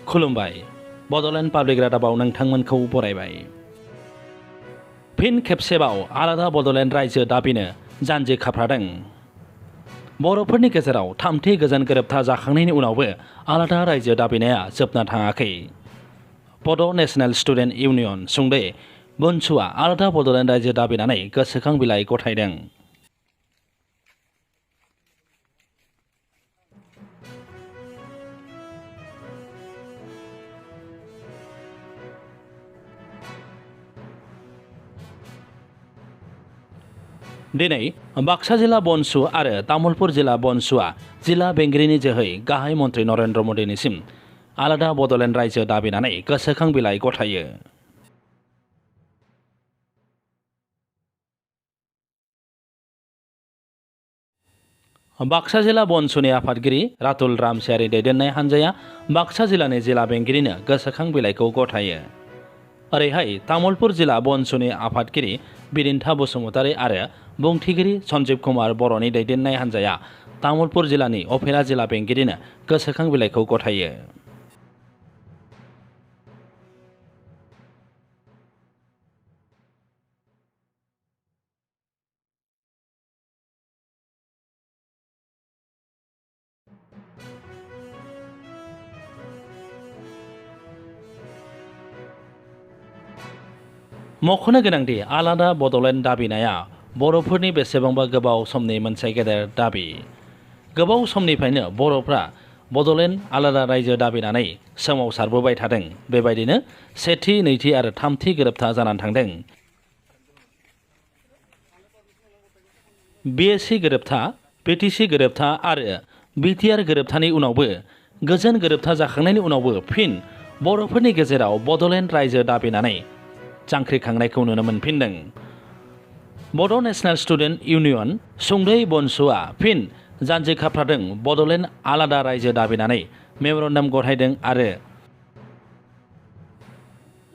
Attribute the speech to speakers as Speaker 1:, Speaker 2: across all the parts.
Speaker 1: खुलुमबाय बड'लेण्ड पाब्लिक रादाबाव नोंथांमोनखौ बरायबाय। फिन खेबसेबाव आलादा बड'लेण्ड रायजो दाबिनो जानजि खाफ्रादों। बर'फोरनि गेजेराव थामथि गोजोन गोरोबथा जाखांनायनि उनावबो आलादा रायजो दाबिनाया जोबना थाङाखै। बड' नेशनेल स्टुडेन्ट इउनियन सुंद'यै बनसुआ आलादा बड'लेण्ड रायजो दाबिनानै गोसोखां बिलाइ गथायदों। दिनै बाक्सा जिल्ला बनसु आरो तामुलपुर जिल्ला बनसुआ जिल्ला बेंगिरिनि जोहै गाहाय मन्त्रि नरेन्द्र मदिनिसिम आलादा बड'लेण्ड रायजो दाबिनानै गोसोखां बिलाइ गथायो। बाक्सा जिल्ला बनसुनि आफादगिरि रातुल रामसियारि दैदेननाय हान्जाया बाक्सा जिल्लानि जिल्ला बेंगिरिनो गोसोखां बिलाइखौ गथायो। ओरैहाय तामुलपुर जिल्ला बनसुनि आफादगिरि बिरिन्था बसुमतारी आरो बुंथिगिरि सन्जीब कुमार बर'नि दैदेननाय हान्जाया तामुलपुर जिल्लानि अफेरा जिल्ला बेंगिरिनो गोसोखां बिलाइखौ गथायो। मख'नो गोनांदि आलादा बड'लेण्ड दाबिनाया बर'फोरनि बेसेबांबा गोबाव समनि मोनसे गेदेर दाबि। गोबाव समनिफ्रायनो बर'फ्रा बड'लेण्ड आलादा रायजो दाबिनानै सोमावसारबोबाय थादों। बेबायदिनो सेथि, नैथि आरो थामथि गोरोबथा जानानै थांदों। बिएसि गोरोबथा, पिटिसि गोरोबथा आरो बिटिआर गोरोबथानि उनावबो गोजोन गोरोबथा जाखांनायनि उनावबो फिन बर'फोरनि गेजेराव बड'लेण्ड रायजो दाबिनानै जांख्रिखांनायखौ नुनो मोनफिनदों। बड' नेशनेल स्टुडेन्ट इउनियन सुंद'यै बनसुआ फिन जानजि खाफ्रादों। बड'लेण्ड आलादा रायजो दाबिनानै मेम'रेन्डाम गथायदों आरो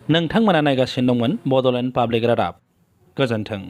Speaker 1: नोंथांमोना नायगासिनो दंमोन बड'लेण्ड पाब्लिक रादाब। गोजोन्थों।